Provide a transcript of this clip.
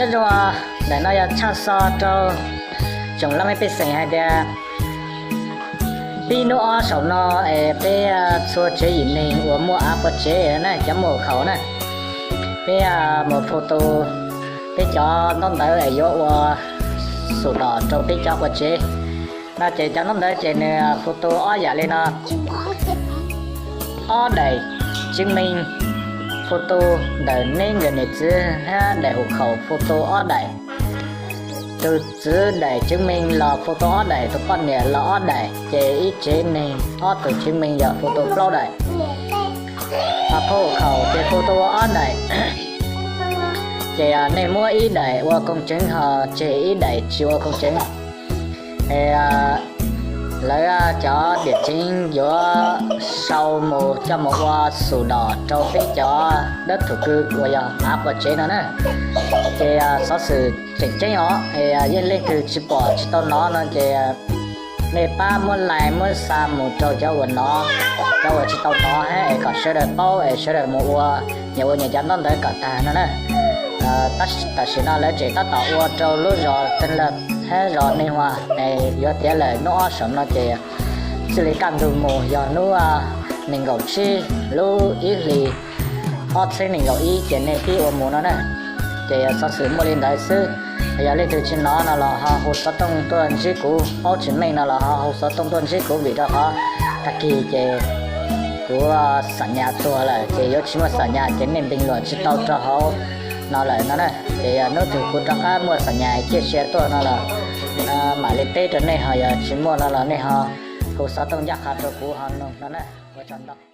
Nyob zoo, ntawm no yog tshaj xov rau tsoom laj mej pej xeem hais tias pib hnub ob saum no es peb txhua tsev yim neeg uas muaj av quav tsev na, cov muaj khaum na, peb mus phu tu peb cov ntaub ntawv es yuav ua sổ đỏ rau peb cov quav tsev no ces cov ntaub ntawv ces nws phu tu ob yam li no: ob daim chứng minh, phu tu ntawm neb nkawm niam txiv thiab daim hộ khẩu phu tu ob daim, tus txiv daim chứng minh los phu tu ob daim, tus poj niam los ob daim, ces ib tsev neeg ob tug chứng minh yog phu tu plaub daim. Phu hộ khẩu ces phu tu ua ob daim, ces nej muab ib daim ua công chứng ho tseg ib daim tsis ua công chứng. Es lawv cov địa chính yuav sau mus coj mus ua sổ đỏ rau peb cov đất thổ cư uas yog av quav tsev no na. Ces xov xwm tseem ceeb os, es yog leej twg tsis pom tsis tau hnov no ces nej pab muab like muab xa mus rau cov uas hnov, cov uas tsis tau hnov thiab es kom sawv daws paub es sawv daws mus ua, nyias ua nyias cov ntaub ntawv kom tag no na. Tam sim no lawv tseem tab tom ua rau lub zos Tân Lập thiab zos Ninh Hòa es yuav tiav lawm hnub ob saum no ces txij li kaj ntug mus yog hnub nees nkaum tsib lub ib hlis ob txhiab nees nkaum ib ces nej pib ua mus no na. Ces xov xwm muaj li ntawd xwb. Yog leej twg tsis hnov no los ho hu xov tooj tuaj ntsib kuv, paub tsis meej no los ho hu xov tooj tuaj ntsib kuv vim rau qhov tag kis ces kuv xam nyas tuag lawm ces yuav tsis muaj xam nyas ces nej bình luận tsis tau rau hauv no lawm no na. Ces yog hnub twg kuv rov qab muaj xam nyas ciaj sia tuaj no los mam li teb rau nej, ho yog tsis muaj no los nej ho hu xov tooj ncaj qha rau kuv ho nug no na. Ua tsaug ntau.